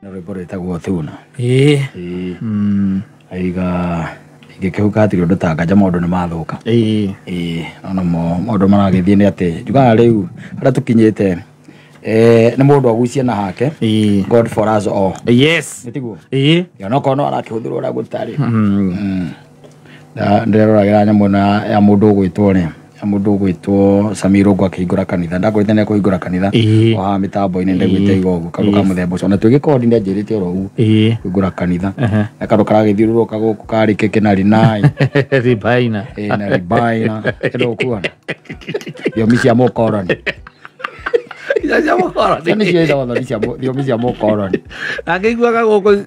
Na rwĩmbo rwĩtagwo Thuna. Ĩĩ. Ĩĩ. Aiga ingĩkĩhuka hatirĩ ũndũ ta nganja maũndũ nĩ mathũka. Ĩĩ. Ĩĩ, no namo maũndũ maragĩthiĩ nĩ atĩ njugaga rĩu harĩa tũkinyĩte nĩ mũndũ agucie na hake. Ĩĩ. God for us all. Yes. Nĩ tiguo? Ĩĩ. Onokorwo no arakĩhũthĩrwo ũrĩa gũtarĩ. Ndĩreroragĩra nyamũ ĩno ya mũndũ ũgwĩtwo rĩ, ya mũndũ ũgwĩtwo Samir Ũngũ akĩhingũra kanitha. Ndakwĩrĩte nĩ ekũhingũra kanitha. Ĩĩ. O haha mĩtambo-inĩ ndaiguĩte iga ũguo kaũndũ ka mũthemba ũcio. Ona twĩ gĩkondi nĩ anjĩrĩte oro ũguo. Ĩĩ. Kũhingũra kanitha. Ehe. Na kaũndũ karagĩthiũrũrũka gũkũ karĩ kĩkĩ na rinai. Ribaina. Ĩĩ, na ribaina. Ĩno ũkuona. Thiomi cia mũkoroni. Cia mũkoroni. Icio nĩcio ĩtagwo thiomi cia mũkoroni. Angĩiguaga gũkũ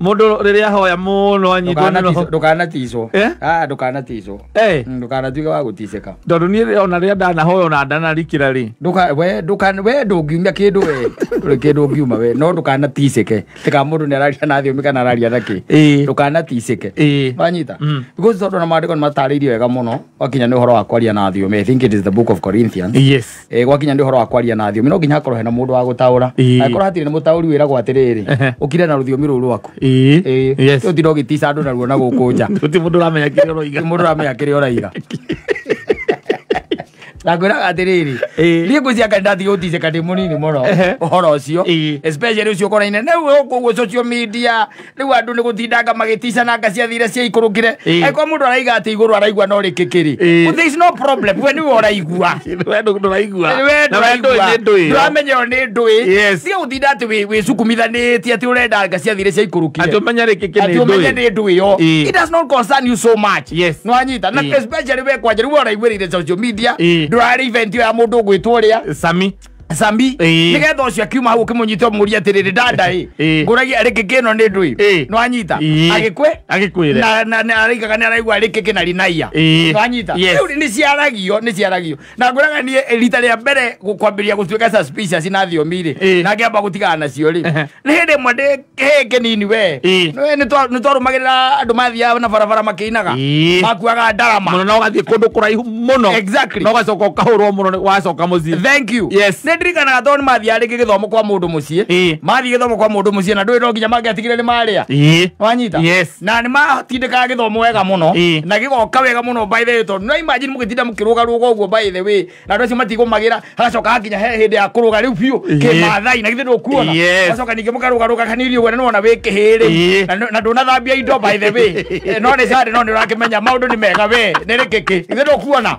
mũndũ rĩrĩa ahoya mũno anyitwo nĩ roho. Ndũkanaticwo. Eh? Ah, ndũkanaticwo. Eh. Ndũkanatuĩke wa gũticĩka. Tondũ niĩ ona rĩrĩa ndanahoya ona ndanarikĩra rĩ. Nduka we nduka we ndũngiumia kĩndũ we ndũrĩ kĩndũ ũngiuma we no ndũkanaticĩke tika mũndũ nĩ araria na thiomi kana araria na kĩ. Ĩĩ. Ndũkanaticĩke. Ĩĩ. Wanyita? Mm. Because tondũ na maandĩko nĩ matarĩirie wega mũno gwakinya nĩ ũhoro wa kwaria na thiomi. I think it is the book of Corinthians. Yes. Gwakinya nĩ ũhoro wa kwaria na thiomi no nginya hakorwo hena mũndũ wa gũtaũra. Ĩĩ. Angĩkorwo hatirĩ na mũtaũri wĩragwo atĩrĩrĩ, Ehe. ũkire na rũthiomi rũu rwaku. Ĩĩ. Ĩĩ. Yes. Ũtinde ũgĩtica andũ naruo na gũkũ nja. Gũtirĩ mũndũ ũramenya kĩrĩa ũroiga. Mũndũ ũramenya kĩrĩa ũraiga. Na ngwĩraga atĩrĩrĩ, Ĩĩ. niĩ ngwĩciria kana ndathiĩ gũticĩka ndĩ mũnini mũno Ehe. ũhoro ũcio, Ĩĩ. especially ũcio ũkoraine rĩu gũkũ ũguo social media rĩu andũ nĩ gũtindanga magĩticananga ciathire ciaikũrũkire. Ĩĩ. Angĩkorwo mũndũ araiga atĩ igũrũ araigua no rĩkĩkĩrĩ, Ĩĩ. well, there is no problem, we nĩwe ũraigua. We ndũraigua. We Na we ndũĩ nĩ ndũĩ. ndũramenya ĩyo nĩ ndũĩ. Yes. Tiga gũtinda atĩ wĩcukumithanĩtie atĩ ũrenda anga ciathire ciaikũrũkire. Atĩ ũmenye rĩkĩkĩ nĩ Atĩ ũmenye ndũĩ. nĩ ndũĩ yo. Ĩĩ. It does not concern you so much. Yes. Nĩwanyita? Na Ĩĩ. especially we kwanja rĩu ũraiguĩrĩire social media, Ĩĩ. ndũrarĩ event ĩyo ya mũndũ ũgwĩtwo ũrĩa Sami. Sami, Ĩĩ. nĩgetha ũcio akiuma hau ũkĩmũnyita ũmũrie atĩrĩrĩ, dada ĩ, Ĩĩ. ngũragia rĩkĩkĩ ĩno nĩ ndũĩ. Ĩĩ. Nĩwanyita? Ĩĩ. Agĩkwe Agĩkwĩre. na araigaga nĩ araigua rĩkĩkĩ na rinaia. Ĩĩ. Nĩwanyita? Yes. Rĩu nĩ ciaragio, nĩ ciaragio. Na ngũraga niĩ rita rĩa mbere kwambĩrĩria gũtuĩka suspicious na thiomi rĩ, Ĩĩ. na ngĩamba gũtigana nacio rĩ, Ehe. nĩ hĩndĩ ĩmwe ndĩ kĩhĩĩ kĩnini we. Ĩĩ. Nĩ nĩtwarũmagĩrĩra andũ mathiaga na barabara makĩinaga, Ĩĩ. makuaga ndarama Mũno na ũgathiĩ kũndũ kũraihu mũno. Exactly. Na ũgacoka ũkahũrwo mũno wacoka mũciĩ. Thank you. Yes. Nĩ ndirikanaga tondũ nĩ mathiaga rĩngĩ gĩthomo kwa mũndũ mũciĩ. Ĩĩ. Mathiĩ gĩthomo kwa mũndũ mũciĩ na ndũĩ no nginya mangĩatigire nĩ marĩa. Ĩĩ. Wanyita? Yes. Na nĩ matindĩkaga gĩthomo wega mũno. Ĩĩ. Na gĩgoka wega mũno by the way, tondũ no imagine mũgĩtinda mũkĩrũgarũga ũguo by the way, na andũ acio matigũmagĩra, hagacoka hakinya he hĩndĩ ya kũrũga rĩu biũ Ĩĩ. kĩmathai na githĩ ndũkuona. Yes. Gacoka ningĩ mũkarũgarũga kanini ũguo na nĩwona wĩ kĩhĩĩ rĩu. Ĩĩ. Na ndũnathambia indo by the way. No nĩ cari no nĩ ũrakĩmenya maũndũ nĩ mega we nĩ rĩkĩkĩ githĩ ndũkuona.